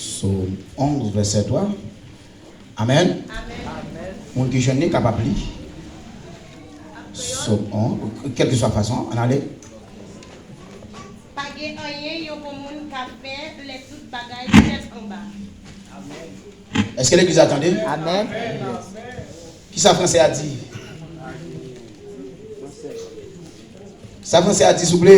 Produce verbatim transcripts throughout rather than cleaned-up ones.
Sòm onz, vèsè twa. Amèn. Moun ki jwenn li kapab li. Sòm onz, kèlkeswa fason, ann ale. Pa gen anyen yon granmoun ka fè lè tout bagay tèt anba. Èske legliz la tande? Amèn. Kisa franse a di? Sa franse a di, souple?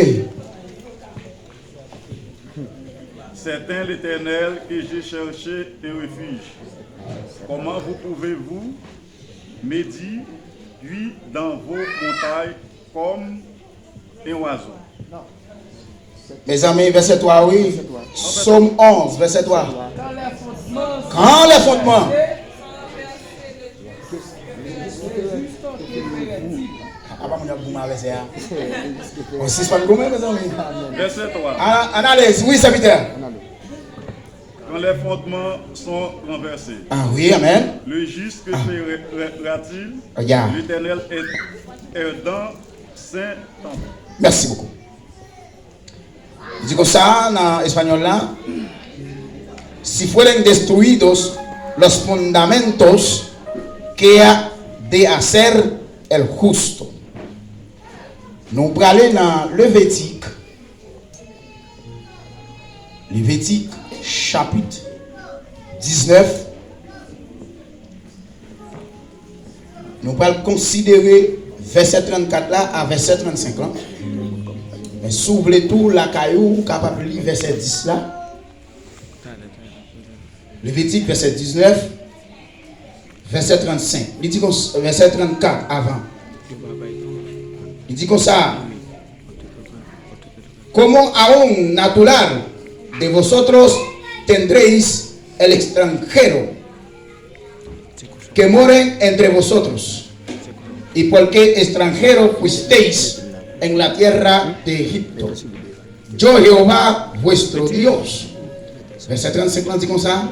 C'est en l'Éternel que j'ai cherché un refuge. Comment vous pouvez-vous me dire, puis dans vos montagnes comme un oiseau? Mezanmi, vèsè twa, wi. Sòm onz, vèsè twa. Quand les fondements. Apa moun ap goumen avè sè a? Bon, sispann goumen, mezanmi. Vèsè twa. Ann ale, wi, sèvitè. Quand les fondements sont renversés, Ah wi, amèn. Le juste que fera-t-il? Ya. L'Éternel est, est dans ses temples. Mèsi bokou. Li di konsa nan espanyòl la: Si fueren destruidos los fundamentos que ha de hacer el justo. Nou prale nan Levitik, Levitik chapit diznèf. Nou pral konsidere vèsè trannkat la a vèsè trannsenk lan. Men si w vle tou, lakay ou, ou kapab li vèsè dis la. Levitik vèsè diznèf, vèsè trannsenk. Li di konsa, vèsè trannkat avan. Li di konsa: Como aún natural de vosotros tendréis el extranjero que moren entre vosotros, y porque extranjero fuisteis en la tierra de Egipto. Yo Jehová vuestro Dios. Vèsè trannsenk lan di konsa: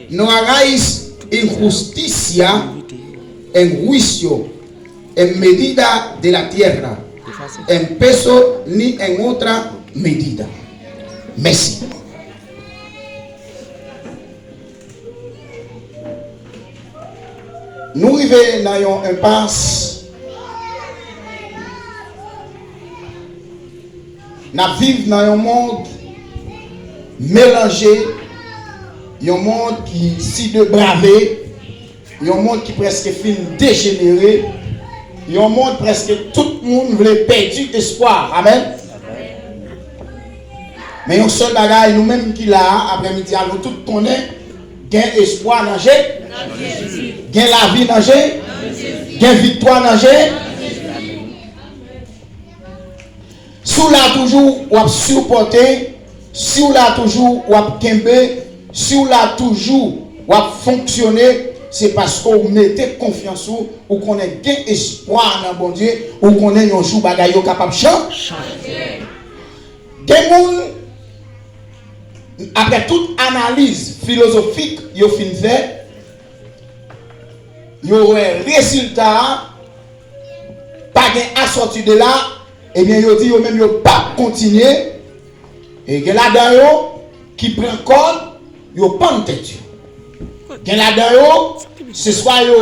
No hagáis injusticia en juicio, en medida de la tierra, en peso ni en otra medida. Mèsi. Nou rive nan yon enpas. N ap viv nan yon mond melanje, yon mond ki si de brave, yon mond ki prèske fin dejenere, yon mond prèske tout moun vle pèdi espwa. Amèn. Men yon sèl bagay, nou menm ki la a, aprèmidi a, nou tout konnen, gen espwa nan Je, gen lavi nan Je, gen viktwa nan Je. Si w la toujou, w ap sipòte. Si w la toujou, w ap kenbe. Si w la toujou, w ap fonksyone. Se paske w mete konfyans ou, ou konnen gen espwa nan Bondye, ou konnen yon jou bagay yo kapab chan. Gen moun, apre tout analiz filozofik yo fin fè, yo wè rezilta a, pa gen asòti de la, ebyen, yo di yo menm yo p ap kontinye. E gen ladan yo ki pran kòd, yo pann tèt yo. Gen ladan yo, se swa yo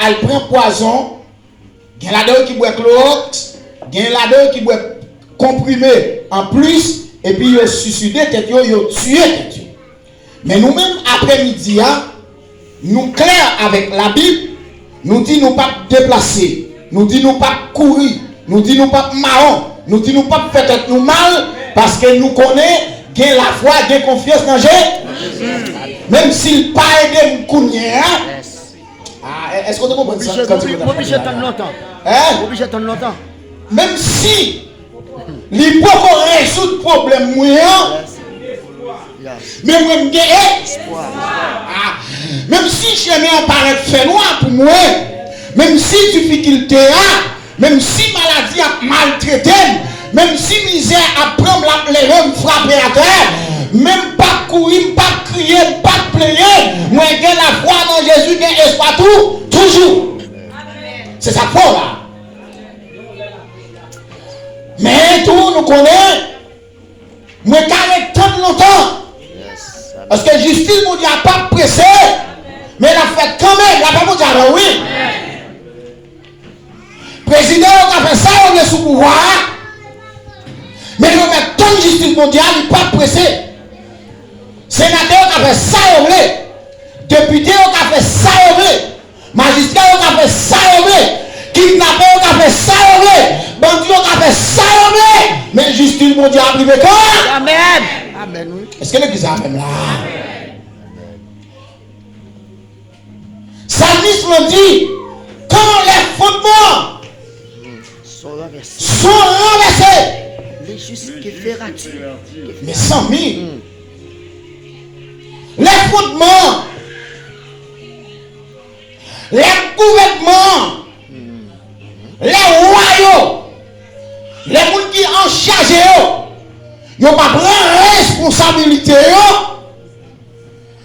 al pran pwazon, gen ladan yo ki bwè klowòks, gen ladan yo ki bwè konprime anplis, epi yo siside tèt yo, yo tiye tèt yo. Men nou menm, aprèmidi a, nou klè avèk Labib, nou di nou p ap deplase, nou di nou p ap kouri, nou di nou p ap mawon, nou di nou p ap fè tèt nou mal, paske nou konnen gen lafwa, gen konfyans nan Je. Menm si l pa ede m kounye a, a, èske w te konprann sa? Oblije tann lontan. Oblije tann lontan. Menm si li poko rezoud pwoblèm mwen an, men mwen m gen espwa. Menm si chemen an parèt fènwa pou mwen, menm si difikilte a, menm si maladi ap maltrete m, menm si mizè ap pran m, l ap leve m frape atè, men m p ap kouri, m p ap kriye, m p ap plenyen, mwen gen lafwa nan Jezi, gen espwa tou, toujou. Se sa k fè w la. Men tou, nou konnen, mwen ka ret tann lontan. Paske jistis Bondye a p ap prese, men l ap fèt kanmenm. Lapè Bondye avè w, wi. Prezidan yo ka fè sa yo vle sou pouvwa a, men yo mèt tann jistis Bondye a, li p ap prese. Senatè yo ka fè sa yo vle, depite yo ka fè sa yo vle, majistra yo ka fè sa yo vle, kidnapè yo ka fè sa yo vle, bandi yo ka fè sa yo vle, men jistis Bondye ap rive kan? Amèn. Amèn, wi. Èske legliz la menm la? Salmis lan di, quand les fondements sont renversés, sont renversés, le juste, que feras-tu? Mezanmi, lè fondman, lè gouvènman, lè wa yo, lè moun ki an chaje yo, yo pa pran responsabilite yo,